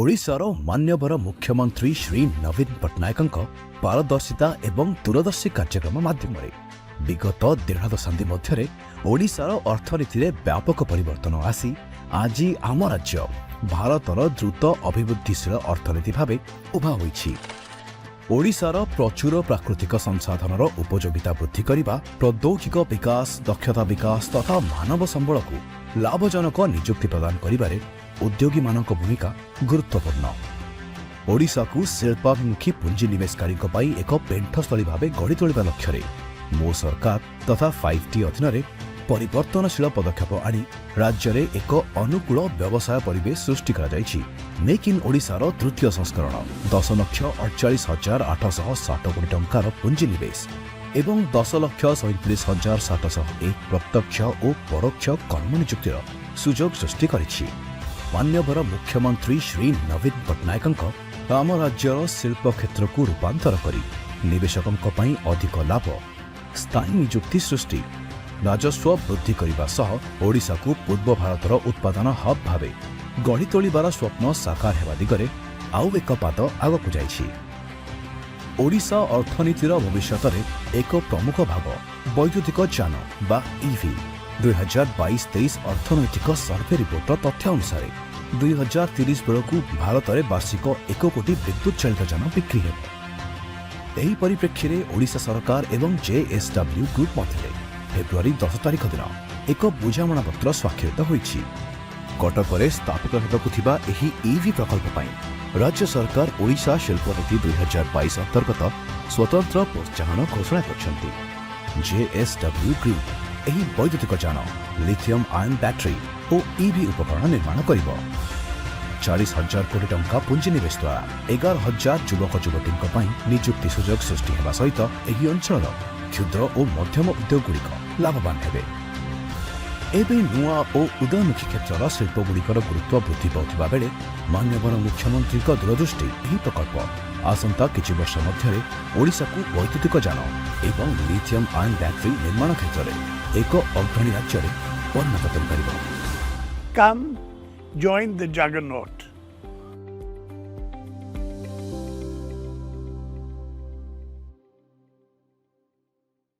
ଓଡ଼ିଶାର ମାନ୍ୟବର ମୁଖ୍ୟମନ୍ତ୍ରୀ ଶ୍ରୀ ନବୀନ ପଟ୍ଟନାୟକଙ୍କ ପାରଦର୍ଶିତା ଏବଂ ଦୂରଦର୍ଶୀ କାର୍ଯ୍ୟକ୍ରମ ମାଧ୍ୟମରେ ବିଗତ ଦେଢ଼ ଦଶନ୍ଧି ମଧ୍ୟରେ ଓଡ଼ିଶାର ଅର୍ଥନୀତିରେ ବ୍ୟାପକ ପରିବର୍ତ୍ତନ ଆସି ଆଜି ଆମ ରାଜ୍ୟ ଭାରତର ଦ୍ରୁତ ଅଭିବୃଦ୍ଧିଶୀଳ ଅର୍ଥନୀତି ଭାବେ ଉଭା ହୋଇଛି। ଓଡ଼ିଶାର ପ୍ରଚୁର ପ୍ରାକୃତିକ ସଂସାଧନର ଉପଯୋଗିତା ବୃଦ୍ଧି କରିବା, ପ୍ରୌଦ୍ୟୋଗିକ ବିକାଶ, ଦକ୍ଷତା ବିକାଶ ତଥା ମାନବ ସମ୍ବଳକୁ ଲାଭଜନକ ନିଯୁକ୍ତି ପ୍ରଦାନ କରିବାରେ ଉଦ୍ୟୋଗୀମାନଙ୍କ ଭୂମିକା ଗୁରୁତ୍ୱପୂର୍ଣ୍ଣ। ଓଡ଼ିଶାକୁ ଶିଳ୍ପାଭିମୁଖୀ ପୁଞ୍ଜିନିବେଶକାରୀଙ୍କ ପାଇଁ ଏକ ପେଣ୍ଠସ୍ଥଳୀ ଭାବେ ଗଢ଼ି ତୋଳିବା ଲକ୍ଷ୍ୟରେ ମୋ ସରକାର ତଥା 5ଟି ଅଧୀନରେ ପରିବର୍ତ୍ତନଶୀଳ ପଦକ୍ଷେପ ଆଣି ରାଜ୍ୟରେ ଏକ ଅନୁକୂଳ ବ୍ୟବସାୟ ପରିବେଶ ସୃଷ୍ଟି କରାଯାଇଛି। ମେକ୍ ଇନ୍ ଓଡ଼ିଶାର ତୃତୀୟ ସଂସ୍କରଣ 10,48,860 କୋଟି ଟଙ୍କାର ପୁଞ୍ଜିନିବେଶ ଏବଂ 10,37,701 ପ୍ରତ୍ୟକ୍ଷ ଓ ପରୋକ୍ଷ କର୍ମନିଯୁକ୍ତିର ସୁଯୋଗ ସୃଷ୍ଟି କରିଛି। ମାନ୍ୟବର ମୁଖ୍ୟମନ୍ତ୍ରୀ ଶ୍ରୀ ନବୀନ ପଟ୍ଟନାୟକଙ୍କ ଆମ ରାଜ୍ୟର ଶିଳ୍ପ କ୍ଷେତ୍ରକୁ ରୂପାନ୍ତର କରି ନିବେଶକଙ୍କ ପାଇଁ ଅଧିକ ଲାଭ, ସ୍ଥାୟୀ ନିଯୁକ୍ତି ସୃଷ୍ଟି, ରାଜସ୍ୱ ବୃଦ୍ଧି କରିବା ସହ ଓଡ଼ିଶାକୁ ପୂର୍ବ ଭାରତର ଉତ୍ପାଦନ ହବ୍ ଭାବେ ଗଢ଼ି ତୋଳିବାର ସ୍ୱପ୍ନ ସାକାର ହେବା ଦିଗରେ ଆଉ ଏକ ପାଦ ଆଗକୁ ଯାଇଛି। ଓଡ଼ିଶା ଅର୍ଥନୀତିର ଭବିଷ୍ୟତରେ ଏକ ପ୍ରମୁଖ ଭାଗ ବୈଦ୍ୟୁତିକ ଯାନ ବା ଇଭି। 2022-23 ଅର୍ଥନୈତିକ ସର୍ଭେ ରିପୋର୍ଟର ତଥ୍ୟ ଅନୁସାରେ 2030 ବେଳକୁ ଭାରତରେ ବାର୍ଷିକ 1 କୋଟି ବିଦ୍ୟୁତ୍ ଚାଳିତ ଯାନ ବିକ୍ରି ହେବ। ଏହି ପରିପ୍ରେକ୍ଷୀରେ ଓଡ଼ିଶା ସରକାର ଏବଂ ଜେଏସ୍ଡବ୍ଲ୍ୟୁ ଗ୍ରୁପ୍ ମଧ୍ୟରେ ଫେବୃଆରୀ 10 ତାରିଖ ଦିନ ଏକ ବୁଝାମଣାପତ୍ର ସ୍ୱାକ୍ଷରିତ ହୋଇଛି। କଟକରେ ସ୍ଥାପିତ ହେବାକୁ ଥିବା ଏହି ଇଭି ପ୍ରକଳ୍ପ ପାଇଁ ରାଜ୍ୟ ସରକାର ଓଡ଼ିଶା ଶିଳ୍ପନୀତି 2022 ଅନ୍ତର୍ଗତ ସ୍ୱତନ୍ତ୍ର ପ୍ରୋତ୍ସାହନ ଘୋଷଣା କରିଛନ୍ତି। ଜେଏସ୍ଡବ୍ଲ୍ୟୁ ଗ୍ରୁପ୍ ଏହି ବୈଦ୍ୟୁତିକ ଯାନ, ଲିଥିୟମ୍ ଆୟନ ବ୍ୟାଟେରୀ ଓ ଇଭି ଉପକରଣ ନିର୍ମାଣ କରିବ। 40 ହଜାର କୋଟି ଟଙ୍କା ପୁଞ୍ଜିନିବେଶ ଦ୍ୱାରା 11 ହଜାର ଯୁବକ ଯୁବତୀଙ୍କ ପାଇଁ ନିଯୁକ୍ତି ସୁଯୋଗ ସୃଷ୍ଟି ହେବା ସହିତ ଏହି ଅଞ୍ଚଳର କ୍ଷୁଦ୍ର ଓ ମଧ୍ୟମ ଉଦ୍ୟୋଗଗୁଡ଼ିକ ଲାଭବାନ ହେବେ। ଏବେ ନୂଆ ଓ ଉଦୟମୁଖୀ କ୍ଷେତ୍ରର ଶିଳ୍ପଗୁଡ଼ିକର ଗୁରୁତ୍ୱ ବୃଦ୍ଧି ପାଉଥିବା ବେଳେ ମାନ୍ୟବର ମୁଖ୍ୟମନ୍ତ୍ରୀଙ୍କ ଦୂରଦୃଷ୍ଟି ଏହି ପ୍ରକଳ୍ପ ଆସନ୍ତା କିଛି ବର୍ଷ ମଧ୍ୟରେ ଓଡ଼ିଶାକୁ ବୈଦ୍ୟୁତିକ ଯାନ ଏବଂ ଲିଥିୟମ୍ ଆୟନ ବ୍ୟାଟେରୀ ନିର୍ମାଣ କ୍ଷେତ୍ରରେ ଏକ ଅଗ୍ରଣୀ ରାଜ୍ୟରେ ପରିଣତ କରିପାରିବ। Come, join the juggernaut.